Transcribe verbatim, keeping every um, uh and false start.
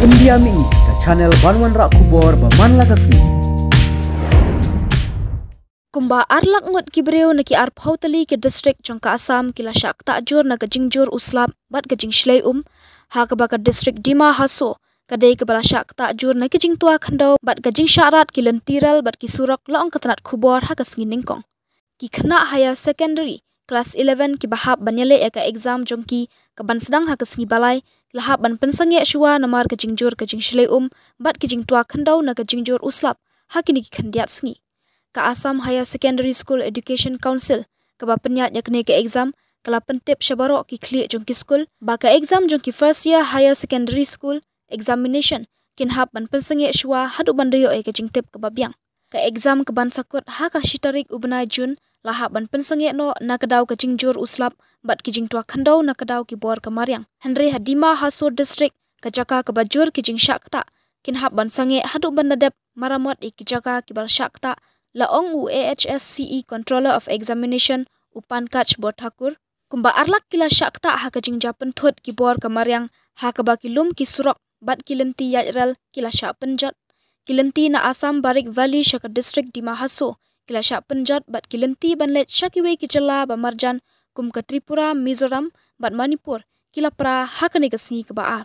India Mini, ka channel ban wanrah khubor ba man la ka sngi. Kumba ar lak ngut ki briew na ki arphew tylli ki district jong ka Assam ki la shah ktah jur na ka jingjur u slap bad ka jingshlei um, ha kaba ka district Dima Hasao ka dei kaba la shah ktah jur na ka jingtwa khyndew bad ka jingshah rat ki lynti rel bad ki surok, la ong ka tnat khubor ha ka sngi nyngkong. Ki khynnah higher secondary class eleven kiba hap ban ïaleh ïa ka exam jong ki kaban sdang ha ka sngi ba lai, ki la hap ban pynsangeh shuwa namar ka jingjur ka jingshlei um bad ka jingtwa khyndew na ka jingjur u slap ha kine ki khyndiat sngi. Ka Assam Higher Secondary School Education Council, kaba pynïaid ïa kane ka exam, ka la pyntip sha baroh ki khlieh jong ki skul ba ka exam jong ki first year higher secondary school examination kin hap ban pynsangeh shuwa haduh ban da ïoh ïa ka jingtip kaba biang. Ka exam kaban sa kut ha ka shi tarik u bnai June la hap ban pynsangeh noh na ka daw ka jingjur u slap bad ki jingtwa khyndew na ka daw ki bor ka mariang. Hynrei ha Dima Hasao District, ka jaka kaba jur ki jingshah ktah, kin hap ban sangeh haduh ban da dep maramot ïa ki jaka kiba la shah ktah, la ong u A H S C E Controller of Examination, u Pankaj Borthakur. Kumba ar lak ki la shah ktah ha ka jingjia pynthut ki bor ka mariang, ha kaba ki lum ki surok bad ki lynti ïaid rel ki la shah pynjot. Ki lynti na Assam Barik Valley sha ka district Dima Hasao ki la shah pynjot bad ki lynti ban leit sha kiwei ki jylla ba marjan kum ka Tripura, Mizoram bad Manipur ki la pra ha kane ka sngi kaba ar.